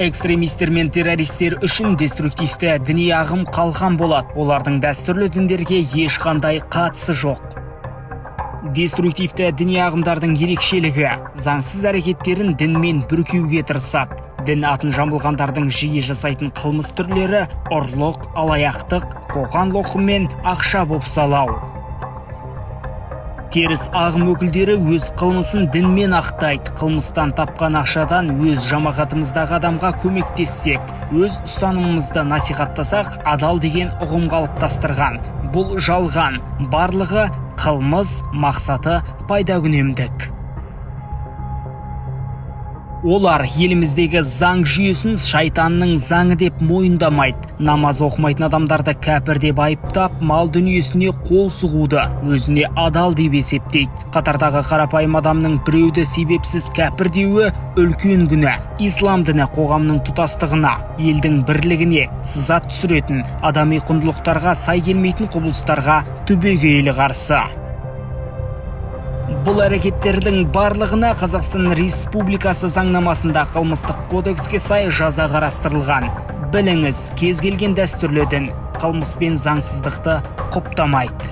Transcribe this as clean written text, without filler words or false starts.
Экстремистер мен террористер үшін деструктивті діни ағым қалқан болады. Олардың дәстүрлі діндерге ешқандай қатысы жоқ. Деструктивті діни ағымдардың ерекшелігі: заңсыз әрекеттерін дінмен бүркеуге тырысады. Дін атын жамылғандардың жиі жасайтын қылмыс түрлері: ұрлық, алаяқтық, қоқан лоқы мен ақша бопсалау. Теріс ағым өкілдері өз қылмысын дінмен ақтайды. Қылмыстан тапқан ақшадан өз жамағатымыздағы адамға көмектессек, өз ұстанымымызды насихаттасақ, адал деген ұғым қалыптастырған. Бұл жалған. Барлығы қылмыс, мақсаты пайдакүнемдік. Олар еліміздегі заң жүйесін шайтанның заңы деп мойындамайды. Намаз оқымайтын адамдарды кәпір деп айыптап, мал дүниесіне қол сұғуды өзіне адал деп есептейді. Қатардағы қарапайым адамның біреуді себепсіз кәпір деуі үлкен күнә. Ислам діні қоғамның тұтастығына, елдің бірлігіне сызат түсіретін, адами құндылықтарға сай келмейтін құбылыстарға түбегейлі қарсы. Бұл әрекеттердің барлығына Қазақстан Республикасы заңнамасында Қылмыстық кодекске сай жаза қарастырылған. Біліңіз, кез келген дәстүрлі дін қылмыс пен заңсыздықты құптамайды.